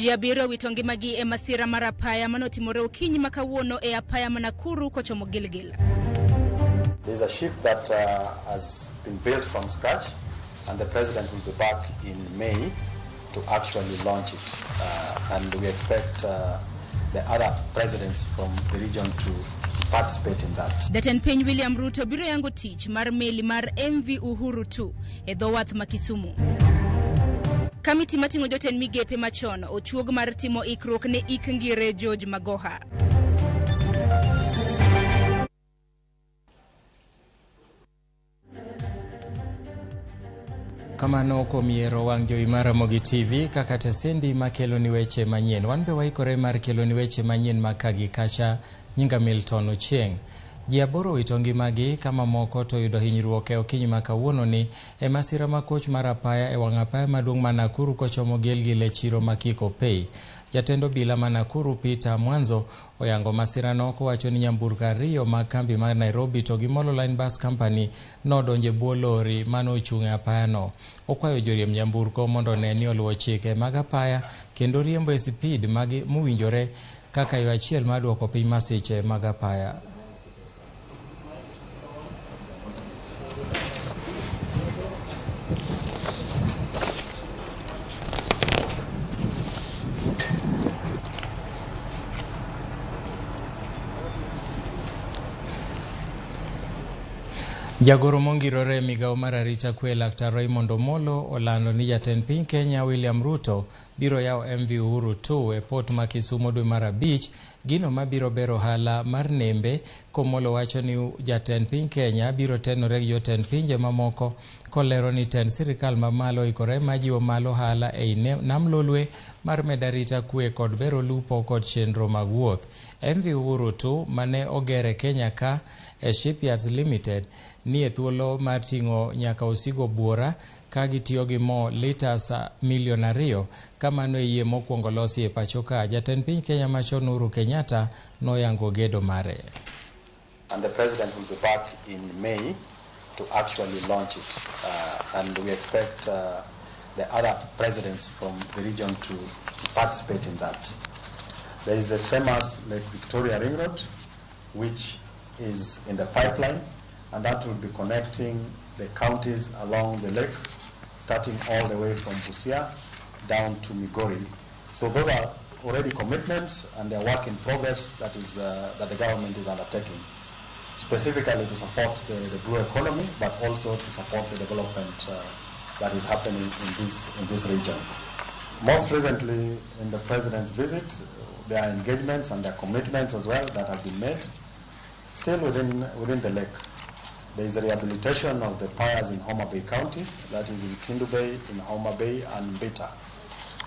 Ji abiriyo owito ngimagi e masira mar apaya manotimore okinyi ma kawuono e apaya ma Nakuru kochomo Gilgil. There's a ship that has been built from scratch, and the president will be back in May to actually launch it. And we expect the other presidents from the region to participate in that. Jatend piny William Ruto biro yango tich mar meli mar MV Uhuru 2 e dho wath ma Kisumu. Kamiti mating'o jotend migepe machon ochuog mar timo ikruok ne ik ngire George Magoha. Kamano kuom yiero wang' jowi mar Ramogi TV kaka tesendi makeloni weche manyien. Wan be waikore mar keloni weche manyien ma ka gi kacha. Nyinga Milton Ochieng'. Ji aboro owito ngimagi ka mamoko to oyudo hinyruok e okinyi ma kawuononi e masira ma koch mar apaya e wang' apaya maduong' ma Nakuru kochomo Gilgil e chiro ma Kikopey. Jatend obila ma Nakuru Peter Mwanzo oyango masirano kowacho ni nyamburko ariyo mag kambi mar Nairobi to gi Molo Line Bus Company nodonjo e bwo lori mane ochung' e apayano. Okwayo joriemb nyamburko mondo one ni oluwo chike mag apaya kendo riembo e sipid mowinjore kaka yo achiel mar duoko piny masiche mag apaya. Jagoro mongirore e migawo mar arita kwe Laktar Raymond Omolo olando ni jatend piny Kenya William Ruto biro yawo MV Uhuru 2 e port ma Kisumu dwe mar abich, gino mabiro bero ohala mar nembe. Komolo wacho ni jatend piny Kenya biro tenore gi jotend pinje mamoko kolero ni tend sirikal mamalo oikore majiwo malo ohala ei nam Lolwe mar medo arita kwe kod bero lupo kod chenro mag wuoth. MV Uhuru 2 mane oger e Kenya ka e Shipyards Limited ni e thuolo mar ting'o nyaka osigo buora ka gitiyo gi mo litas milion 2 ka mano e yie mokwongo losi e pacho ka. Jatend piny Kenya machon Uhuru Kenyatta noyango gedo mare. And the president will be back in May to actually launch it. And we expect the other presidents from the region to participate in that. There is the famous Lake Victoria Ring Road, which is in the pipeline, and that will be connecting the counties along the lake, starting all the way from Busia down to Migori. So those are already commitments and they're work in progress that the government is undertaking, specifically to support the blue economy, but also to support the development that is happening in this region. Most recently, in the president's visit, there are engagements and there are commitments as well that have been made, still within the lake. There is a rehabilitation of the piers in Homa Bay County, that is in Kindu Bay, in Homa Bay, and Mbita.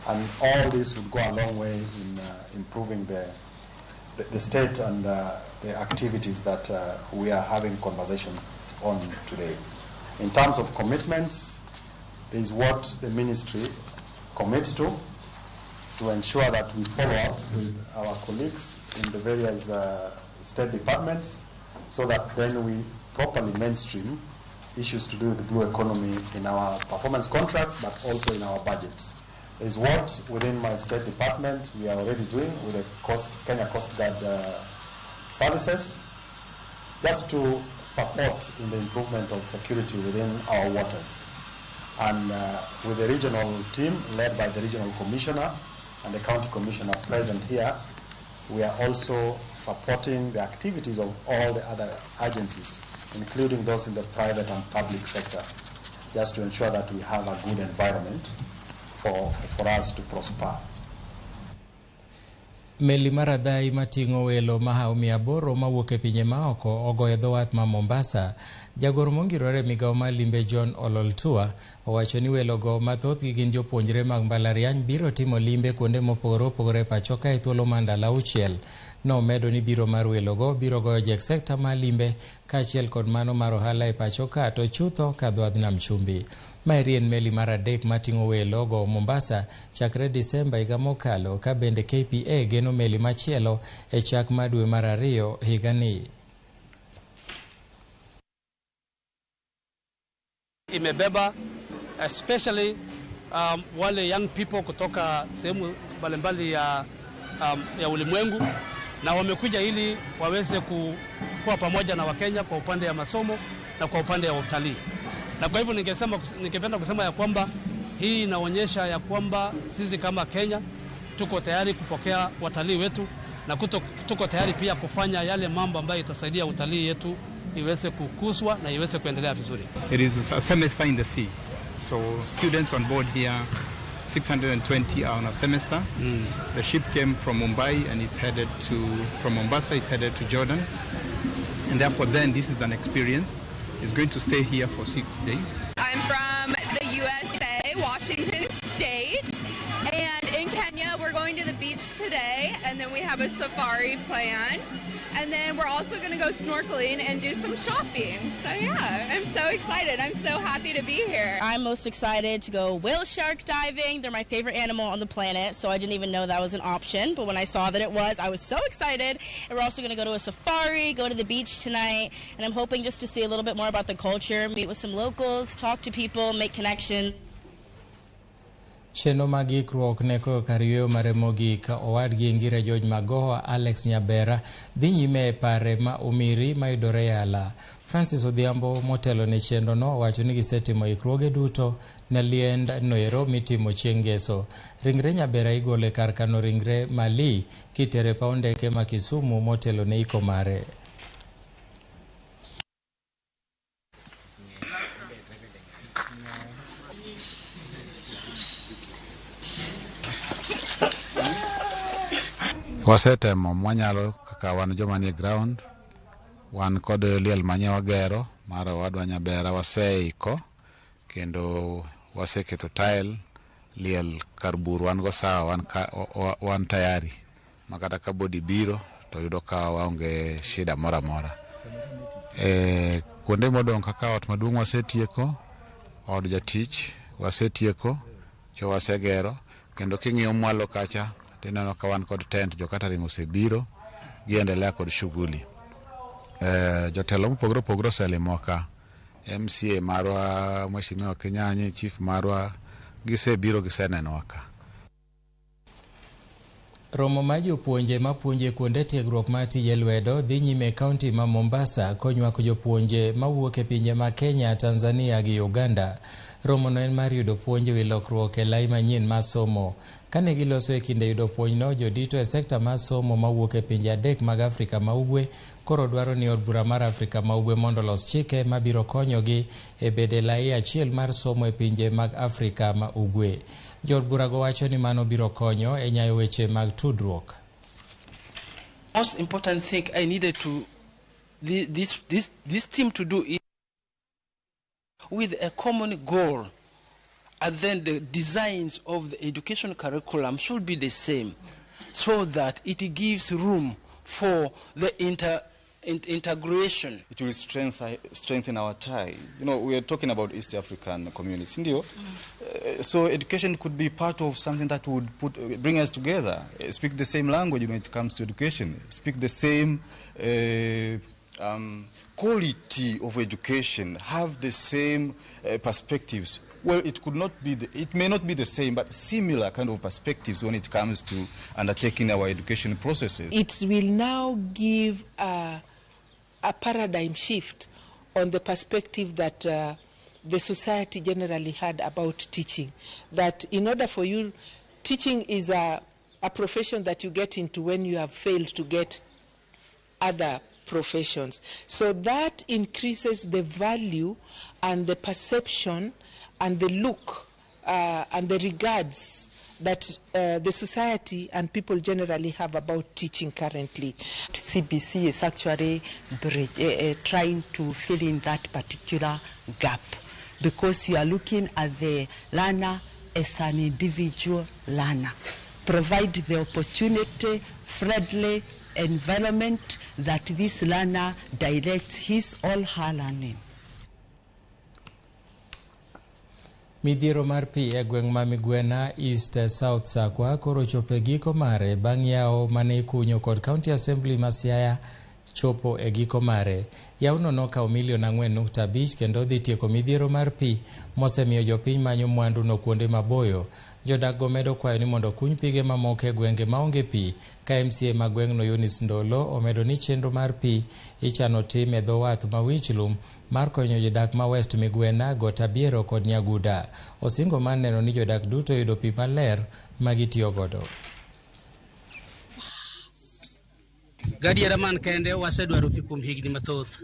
And all this would go a long way in improving the state and the activities that we are having conversation on today. In terms of commitments, there is what the ministry commits to ensure that we follow up with our colleagues in the various state departments so that then we properly mainstream issues to do with the blue economy in our performance contracts, but also in our budgets. Is what within my state department we are already doing with the Kenya Coast Guard services, just to support in the improvement of security within our waters. And with the regional team led by the regional commissioner and the county commissioner present here, we are also supporting the activities of all the other agencies, including those in the private and public sector, just to ensure that we have a good environment for us to prosper. Meli mar adhai mating'o welo mahawo 800 mawuok e pinje maoko ogoyo dho wath ma Mombasa. Jagoro mongirore e migawo mar limbe John Ololtua owacho ni welogo mathothgi gin jopuonjre mag mbalariany biro timo limbe kuonde mopogore opogore e pacho ka e thuolo mar ndalo 6. Nomedo ni biro mar welogo biro goyo jek sekta mar limbe kaachiel kod mano mar ohala e pacho ka to chutho ka dho wadh nam chumbi. Maeri en meli mar 3 mating'o welo go Mombasa chakre Disemba higa mokalo ka bende KPA geno meli machielo e chak mar dwe mar 2 higani. Imebeba especially wale young people kutoka sehemu mbalimbali ya ulimwengu, na wamekuja ili waweze kuwa pamoja na Wakenya kwa upande ya masomo na kwa upande ya utalii. Na kwa hivyo ningependa kusema ya kwamba hii inaonyesha ya kwamba sisi kama Kenya tuko tayari kupokea watalii wetu na tuko tayari pia kufanya yale mambo ambayo itasaidia utalii yetu iweze kukuzwa na iweze kuendelea vizuri. It is a semester in the sea. So students on board here, 620 are on a semester. The ship came from Mumbai and it's headed to, from Mombasa, it's headed to Jordan. And therefore then this is an experience. It's going to stay here for 6 days. I'm from the USA, Washington State. And in Kenya, we're going to the beach today, and then we have a safari planned. And then we're also going to go snorkeling and do some shopping. So yeah, I'm so excited. I'm so happy to be here. I'm most excited to go whale shark diving. They're my favorite animal on the planet, so I didn't even know that was an option. But when I saw that it was, I was so excited. And we're also going to go to a safari, go to the beach tonight. And I'm hoping just to see a little bit more about the culture, meet with some locals, talk to people, make connections. Chenro mag ikruok ne koyo kar yueyo mare mogik owadgi Ngire George Magoha Alex Nyabera dhi nyime e pare ma Umiri mayudore Yala. Francis Odhiambo motelo ne chenro no owacho ni gisetimo ikruoge duto ne liend noero mitimo chieng' Ngeso. Ringre Nyabera igolo e kar kano ringre Mali kitere paw ndeke ma Kisumu motelo ne iko mare. Wasetemo mwanyalo kaka wan joma nie ground, wan kod liel manye wagero mar owadwa Nyabera waseiko kendo waseketo tile liel kar bur wan go sawa, wan tayari makata ka body biro to yudo ka waonge shida moro amora. Kuonde modong' kaka ot maduong' wasetieko, od jatich wasetieko, cho wasegero, kendo king'iyo mwalo kacha tineno ka wan kod tent, jo catering osebiro giendelea kod shughuli. Jotelo mopogore opogore oselimo ka, MCA marwa Mheshimiwa Kinyanyi, chief marwa gisebiro gisenenowa ka. Romo mar jopuonje mapuonjo kuonde tiegruok mar tije lwedo dhi nyime e kaunti ma Mombasa konywako jopuonje mawuok e pinje ma Kenya, Tanzania gi Uganda. Romono en mar yudo puonj e wi lokruok e lai manyien mar somo. Kane giloso e kinde yudo puonjno, jodito e sekta mar somo mawuok e pinje adek mag Afrika ma Ugwe koro dwaro ni od bura mar Afrika ma Ugwe mondo olos chike mabiro konyogi e bedo e lai achiel mar somo e pinje mag Afrika ma Ugwe. Jood burago wacho ni mano biro konyo e nyayo weche mag tudruok. Most important thing I needed to this team to do is with a common goal, and then the designs of the education curriculum should be the same, so that it gives room for the integration. It will strengthen our tie. You know, we are talking about East African communities, ndio? So education could be part of something that would bring us together, speak the same language when it comes to education, speak the same quality of education, have the same perspectives. Well, it could not be, it may not be the same, but similar kind of perspectives when it comes to undertaking our education processes. It will now give a paradigm shift on the perspective that the society generally had about teaching. That in order for you, teaching is a profession that you get into when you have failed to get other professions. So that increases the value and the perception and the look and the regards that the society and people generally have about teaching currently. CBC is actually trying to fill in that particular gap, because you are looking at the learner as an individual learner. Provide the opportunity, friendly environment that this learner directs his or her learning. Midhiero mar pi e gweng' ma Migwena East South Sakwa koro chopo e giko mare bang' yawo mane ikunyo kod County Assembly ma Siaya chopo e giko mare. Yawno nokawo milion 4.5 kendo dhi tieko midhiero mar pi mosemiyo jopiny manyo mwandu no kuonde maboyo. Jodak go medo kwayo ni mondo kuny pige mamoko e gwenge maonge pi ka MCA ma gweng'no Eunice Ndolo omedo ni chenro mar pi ichano tim e dho wath ma Wichlum mar konyo jodak ma West Migwena, Gotabiero kod Nyaguda. Osingo mar neno ni jodak duto yudo pi maler ma gitiyo godo. Gadiera man kende wasedwaro pi kuom higni mathoth.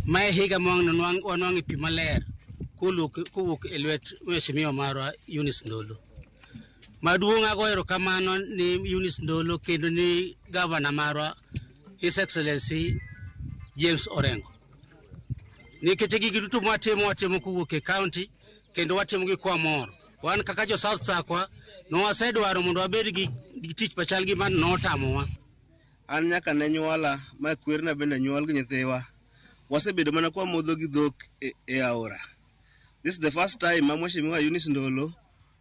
Mae higa ma wanwang'e pi maler kowuok e lwet mheshimiwa marwa Eunice Ndolo. Maduong' ago erokamano ni Eunice Ndolo kendo ni gavana marwa His Excellency James Orengo. Nikech gigi duto mwatimo watimo kowuok e county kendo watimo gi kwamor. Wan kaka jo South Sakwa nowasedwaro mondo wabed gi tich machal gi mano notamowa. An nyaka ne nyuola ma kwerna bende nyuol gi nyithiwa. Wasebedo mana kwa modho gi dhok e aora. This is the first time ma Mheshimiwa Eunice Ndolo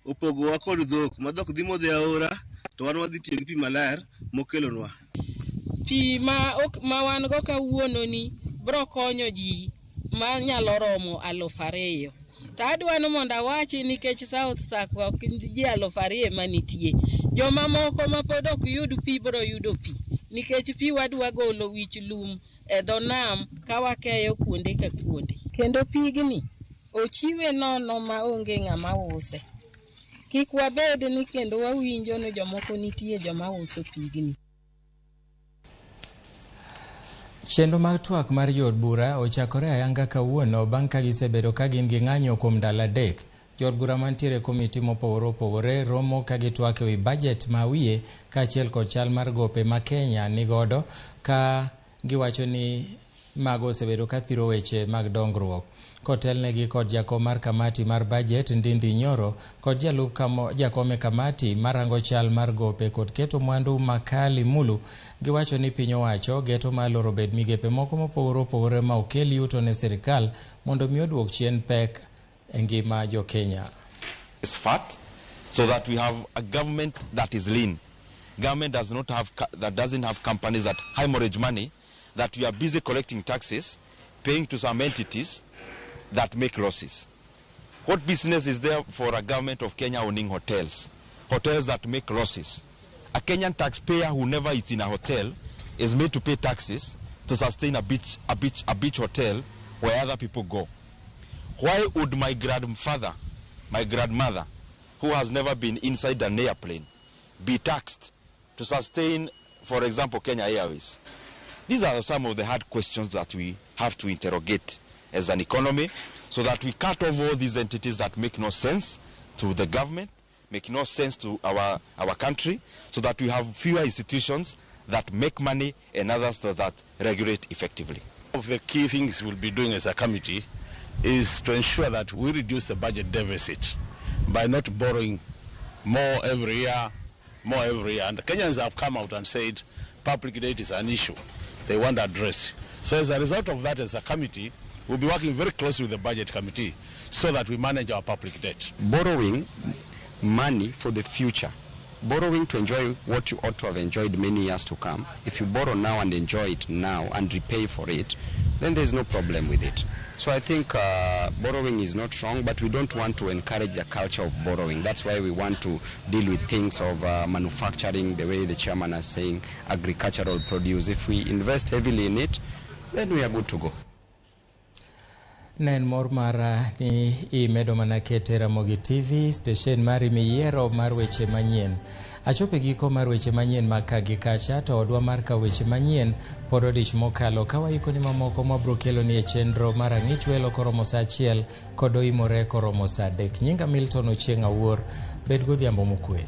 opogowa kod dhok ma dhok dhi modho e aora to wan wadhi tiyo gi pi maler mokelonwa. Pi ma wan go kawuono ni bro konyo ji ma nyalo romo 2,000. To adwa ni mondo awachi nikech South Sakwa ok ji 2,000 manitie. Joma moko ma pod ok yud pi bro yudo pi. Nikech pi wadwa golo wich lum e dho nam ka wakeyo kuonde ka kuonde. Kendo pigni ochiwe nono ma onge ng'ama use. Kik wabed ni kendo wawinjo ni jomoko nitie joma uso pigni. Chenro mar twak mar jood bura ochakore ayanga kawuono bang' ka gisebedo ka gin gi ng'anyo kuom ndalo 3. Jood bura mantiere e komiti mopogore opogore romo ka gitwak ewi bajet ma wiye kaachiel kod chal mar gope ma Kenya nigodo ka giwacho ni mago osebedo ka thiro weche mag dongruok. Kotelnegi kod jakom mar kamati mar bajet Ndindi Nyoro kod jalup jakom e kamati marango chal mar gope kod keto mwandu Makali Mulu, giwacho ni piny owacho geto mar loro bed migepe moko mopogore opogore ma okel yuto ne sirikal mondo mi oduok chien pek e ngima jo Kenya. Is fat so that we have a government that is lean. Government does not have that doesn't have companies that hemorrhage money, that we are busy collecting taxes, paying to some entities that make losses. What business is there for a government of Kenya owning hotels? Hotels that make losses. A Kenyan taxpayer who never eats in a hotel is made to pay taxes to sustain a beach hotel where other people go. Why would my grandfather, my grandmother, who has never been inside an airplane, be taxed to sustain, for example, Kenya Airways? These are some of the hard questions that we have to interrogate as an economy, so that we cut off all these entities that make no sense to the government, make no sense to our country, so that we have fewer institutions that make money and others that regulate effectively. One of the key things we'll be doing as a committee is to ensure that we reduce the budget deficit by not borrowing more every year. And Kenyans have come out and said public debt is an issue they want to address. So as a result of that, as a committee, we'll be working very closely with the budget committee so that we manage our public debt. Borrowing money for the future, borrowing to enjoy what you ought to have enjoyed many years to come. If you borrow now and enjoy it now and repay for it, then there's no problem with it. So I think borrowing is not wrong, but we don't want to encourage the culture of borrowing. That's why we want to deal with things of manufacturing, the way the chairman is saying, agricultural produce. If we invest heavily in it, then we are good to go. Ne en mor mara ni imedo mana kete Ramogi TV, station mari miyiero mar weche manyien. Achopo e giko mar weche manyien mag ka gi kacha, to odwa mar ka weche manyien pod odich mokalo ka waiko ni mamoko mwabro kelo ni e chenro mar ang'ich welo koromo saa 1 kod oimore koromo saa 3. Nyinga Milton Ochieng' Awuor, bed godhiambo mokwe.